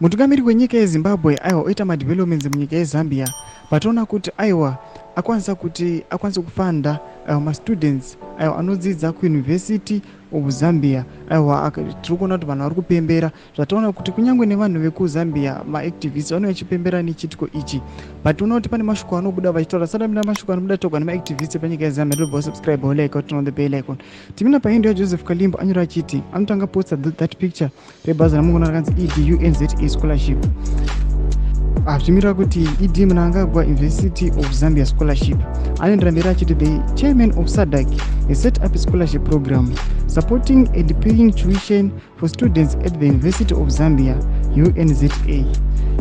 Mutungamiri wenyika yeZimbabwe, aiwa, oita madevelopments munyika yeZambia. Patoona kuti, aiwa, akwanisa kuti akwanise kufanda, aiwa, mastudents, aiwa, anodzidza kuUniversity of Zambia. Aiwa, tiri kuona kuti vanhu vari kupembera. Zvataona kuti kunyange nevanhu vekuZambia, maactivists, vanenge vachipembera nechiitiko ichi. But toona kuti pane mashoko anobuda vachitaura. Sadamira mashoko anobuda taurwa nemaactivists epanyika yeZambia. Ndobva wasubscribe, like, turn on the bell icon. Timina pahandle yaJoseph Kalimbo anyora achiti, anotanga posta that picture rebhazi ramungona rakanzi ED UNZA scholarship, zvimirira kuti ED Mnangagwa University of Zambia scholarship. Anoendera mberi achiti, "The chairman of SADC has set up a scholarship program supporting and paying tuition for students at the University of Zambia, UNZA.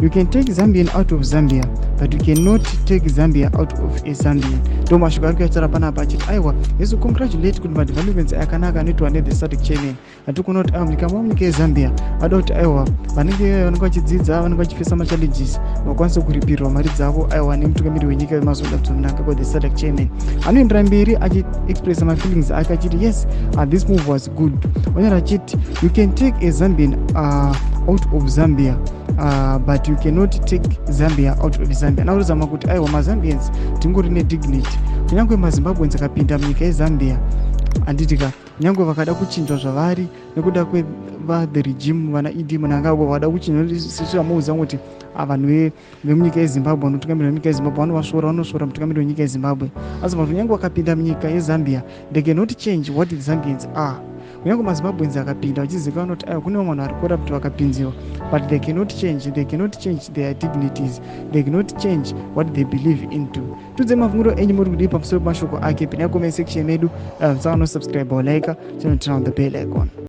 You can take Zambian out of Zambia, but you cannot take Zambia out of a Zambian." Ndo mashoko ari kuyataura panapa achiti, aiwa, yesu congratulate kuti madevelopments akanaka anoitwa nethe SADC chairman. Atiri kuona kuti, aiwa, munyika mavo, munyika yeZambia, vada kuti, aiwa, vanenge vachidzidza, vanenge vachifesa machallenges, vakwanise kuripirwa mari dzavo, aiwa, nemutungamiri wenyika vemazoda Mnangagwa, the SADC chairman. Anoendera mberi achiexpressa mafeelings ake achiti, "Yes, this move was good." Onyora achiti, "You can take a Zambian out of Zambia, but you cannot take Zambia out of Zambia." Nauruzama kuti, aiwa, maZambians tingori nedignity. Kunyange maZimbabweans akapinda munyika yeZambia, handitika, nyange vakada kuchinjwa zvavari nekuda kwevathe regime, vana ED Mnangagwa vada kuchinjwa, sezvamuudza kuti vanhu vemunyika yeZimbabwe, vanotungamirira munyika yeZimbabwe, vanovasvora, vanosvora mutungamiri wenyika yeZimbabwe. Asi vanhu kunyange vakapinda munyika yeZambia, they cannot change what the Zambians are. Kunyange maZimbabweans akapinda vachizivikanwa kuti, aiwa, kune vamwe vanhu vari corrupt vakapinziwa, but they cannot change, they cannot change their dignities, they cannot change what they believe into. Tudze mafungiro enyu, muri kudii pamusoro pemashoko ake? Pinai comment section medu. Musakanganwa subscribe, like, channel, turn on the bell icon.